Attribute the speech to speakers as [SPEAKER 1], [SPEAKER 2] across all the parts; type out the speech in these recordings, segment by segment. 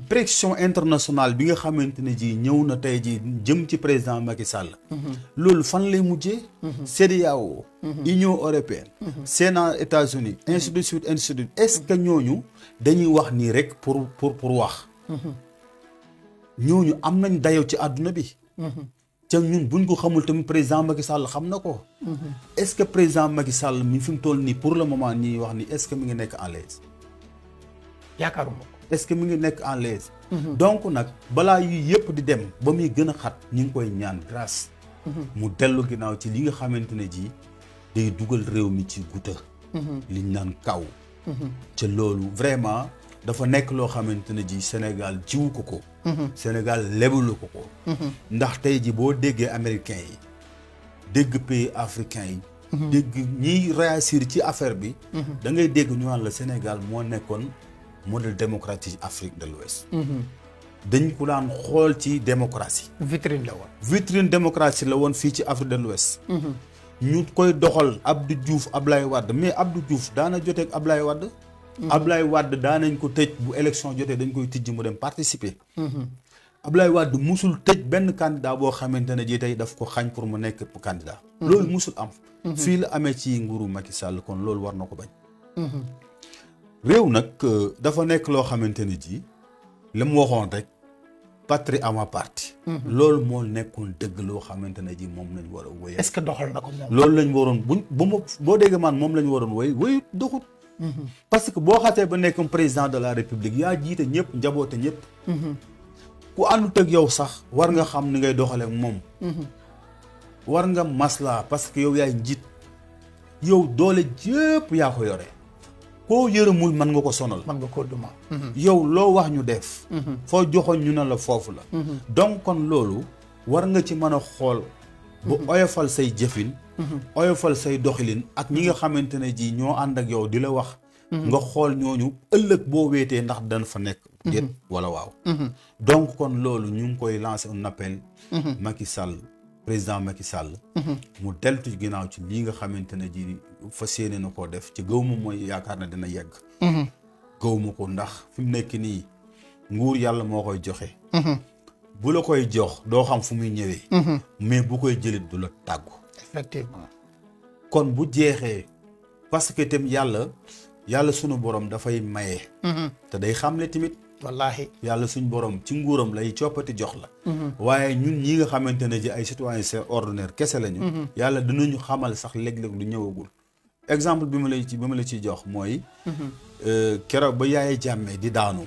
[SPEAKER 1] pression internationale bi nga xamante ne ji ñëw na tey ji jëm ci président Macky Sall. loolu fan lay mujjee. CEDEAO. Union européenne. Sénat États-Unis ainsi de suite ainsi de suite est-ce que ñooñu dañuy wax nii rek pour wax. ñooñu am nañ dayoo ci àdduna bi. te ñun buñ ko xamul tamit président Macky Sall xam na ko. est-ce que président Macky Sall mi fi mu toll nii pour le moment ñuy wax ni est-ce que mi ngi nekk en l'aise.
[SPEAKER 2] yaakaaruma ko.
[SPEAKER 1] est-ce que mi ngi nekk en l'aise. donc nag balaa yu yëpp di dem ba muy gën a xat ñu ngi koy ñaan grâce. mu dellu ginnaaw ci li nga xamante ne ji day dugal réew mi ci guta liñ naan kaw. te loolu vraiment dafa nekk loo xamante ne ji Sénégal jiwu ko. Sénégal lebalu ko. ndax tey ji boo déggee américains yi dégg pays africains yi. dégg ñiy réagir ci affaire bi. da ngay dégg ñu naan la Sénégal moo nekkoon modèle démocratique Afrique de l'Ouest. dañ ko daan xool ci démocratie.
[SPEAKER 2] vitrine la woon.
[SPEAKER 1] vitrine démocratie la woon fii ci Afrique de l'Ouest. ñu koy doxal Abdou Diouf Ablaye Wade mais Abdou Diouf daana joteeg Ablaye Wade. Ablaye Wade daanañ ko tëj bu élection jotee dañ koy tijji mu dem participer. Ablaye Wade musul tëj benn candidat boo xamante ne ji tey daf ko xañ pour mu nekk candidat. loolu musul am. fii la amee ci nguuru Macky Sall kon loolu war na ko bañ. réew nag dafa nekk loo xamante ne ji li mu waxoon rek patrie avant parti. loolu moo nekkoon dëgg loo xamante ne ji moom lañ war a wéyal.
[SPEAKER 2] est-ce que doxal na ko moom.
[SPEAKER 1] loolu lañ waroon boo déggee man moom lañ waroon wéyut doxut. parce que boo xasee ba nekk président de la république yaa jiite ñëpp njaboote ñëpp. ku àndut ak yow sax war nga xam ni ngay doxalee moom. war nga maslaa parce que yow yaay njiit yow doole yëpp yaa ko yore. koo yërëmul mën nga ko sonal.
[SPEAKER 2] mën nga ko duma.
[SPEAKER 1] yow loo wax ñu def. foo joxoon ñu ne la foofu la. donc kon loolu war nga ci mën a xool. bu oyofal say jëfin. oyofal say doxalin ak ñi nga xamante ne ji ñoo ànd ak yow di la wax. nga xool ñooñu ëllëg boo weetee ndax dana fa nekk. déet wala waaw. donc kon loolu ñu ngi koy lancer un appel. Macky Sall président Macky Sall. mu deltu ginnaaw ci lii nga xamante ne ji fas yéene na koo def ci gëw ma mooy yaakaar na dina yegg. gëw ma ko ndax fi mu nekk nii nguur yàlla moo koy joxe. bu la koy jox doo xam fu muy ñëwee. mais bu koy jëlit du la tàggu.
[SPEAKER 2] effectivement.
[SPEAKER 1] kon bu jeexee parce que itam yàlla sunu borom dafay maye. te day xamle tamit.
[SPEAKER 2] wallaahi.
[SPEAKER 1] yàlla suñ borom ci nguuram lay coppati jox la. waaye ñun ñi nga xamante ne ji ay citoyens c'est ordinaire kese lañu. yàlla dinañu xamal sax léeg-léeg lu ñëwagul. exemple bi ma la ciy jox mooy. keroog ba Yaya Jammeh di daanu.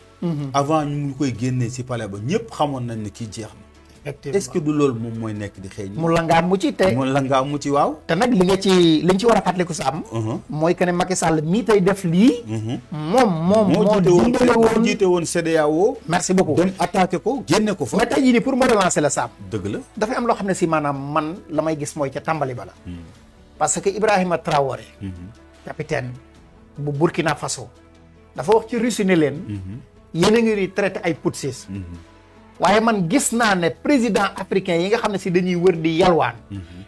[SPEAKER 1] avant ñu koy génnee ci palais ba ñëpp xamoon nañ ne kii jeex na.
[SPEAKER 2] effectivement
[SPEAKER 1] est-ce que du loolu moom mooy nekk di xëy.
[SPEAKER 2] mu langaam mu ci te.
[SPEAKER 1] mu langaam mu ci waaw.
[SPEAKER 2] te nag liñ ci war a fàttaliku sa am. mooy que ne Macky Sall mii tey def lii.
[SPEAKER 1] moo jiite woon CEDEAO.
[SPEAKER 2] merci beaucoup
[SPEAKER 1] dem attaqué ko génne ko fa.
[SPEAKER 2] mais tey jii nii pour ma relancer la Sam.
[SPEAKER 1] dëgg la
[SPEAKER 2] dafay am loo xam ne si maanaam man la may gis mooy ca tàmbali ba la. parce que Ibrahima Traoré. capitaine bu Burkina Faso. dafa wax ci Russie ne leen. yéen a ngi traité ay putschistes. waaye man gis naa ne président africain yi nga xam ne si dañuy wër di yalwaan.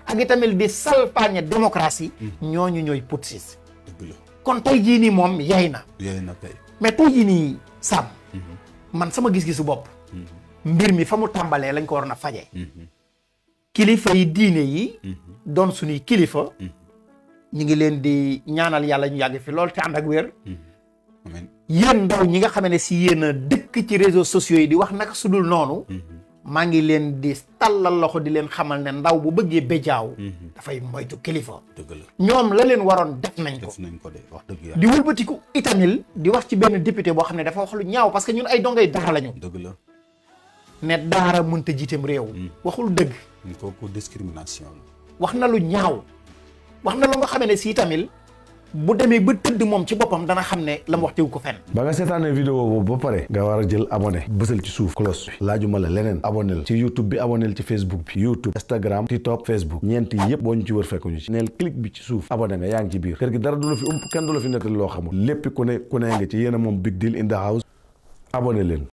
[SPEAKER 2] ak itamit di salpaañe démocratie. ñooñu ñooy putschistes.
[SPEAKER 1] dëgg la
[SPEAKER 2] kon tey jii nii moom yay na.
[SPEAKER 1] yay na kay.
[SPEAKER 2] mais tey jii nii Sam. man sama gis-gisu bopp. mbir mi fa mu tàmbalee lañ ko waroon a faje kilifa yi diine yi. doon suñuy kilifa. ñu ngi leen di ñaanal yàlla ñu yàgg fi lool te ànd ak wér.
[SPEAKER 1] amiin
[SPEAKER 2] yéen ndaw ñi nga xam ne si yéen a dëkk ci réseaux sociaux yi di wax naka sudul noonu. maa ngi leen di tàllal loxo di leen xamal ne ndaw bu bëggee béjaaw. dafay moytu kilifa.
[SPEAKER 1] dëgg la
[SPEAKER 2] ñoom la leen waroon def nañ ko.
[SPEAKER 1] def nañ ko de wax dëgg yàlla.
[SPEAKER 2] di wëlbatiku itamil di wax ci benn député boo xam ne dafa wax lu ñaaw parce que ñun ay dongay daara lañu.
[SPEAKER 1] dëgg la.
[SPEAKER 2] ne daara mënta jiiteem réew. waxul dëgg.
[SPEAKER 1] kooku discrimination la.
[SPEAKER 2] wax na lu ñaaw. wax na lu nga xam ne si itamil bu demee ba tëdd moom ci boppam dana xam ne la mu wax teewu ko fenn.
[SPEAKER 3] ba nga seetaanee vidéo boobu ba pare nga war a jël abonné bësal ci suuf cloche bi laajuma la leneen abonné ci YouTube bi abonné ci Facebook bi YouTube Instagram TikTok Facebook ñeent yi yëpp boo ñu ci wër fekkuñu ci neel clic bi ci suuf abonné nga yaa ngi ci biir kër gi dara du la fi kenn du la fi nettali loo xamul lépp ku ne nga ci yéen a moom Big Deal in the house abonné leen.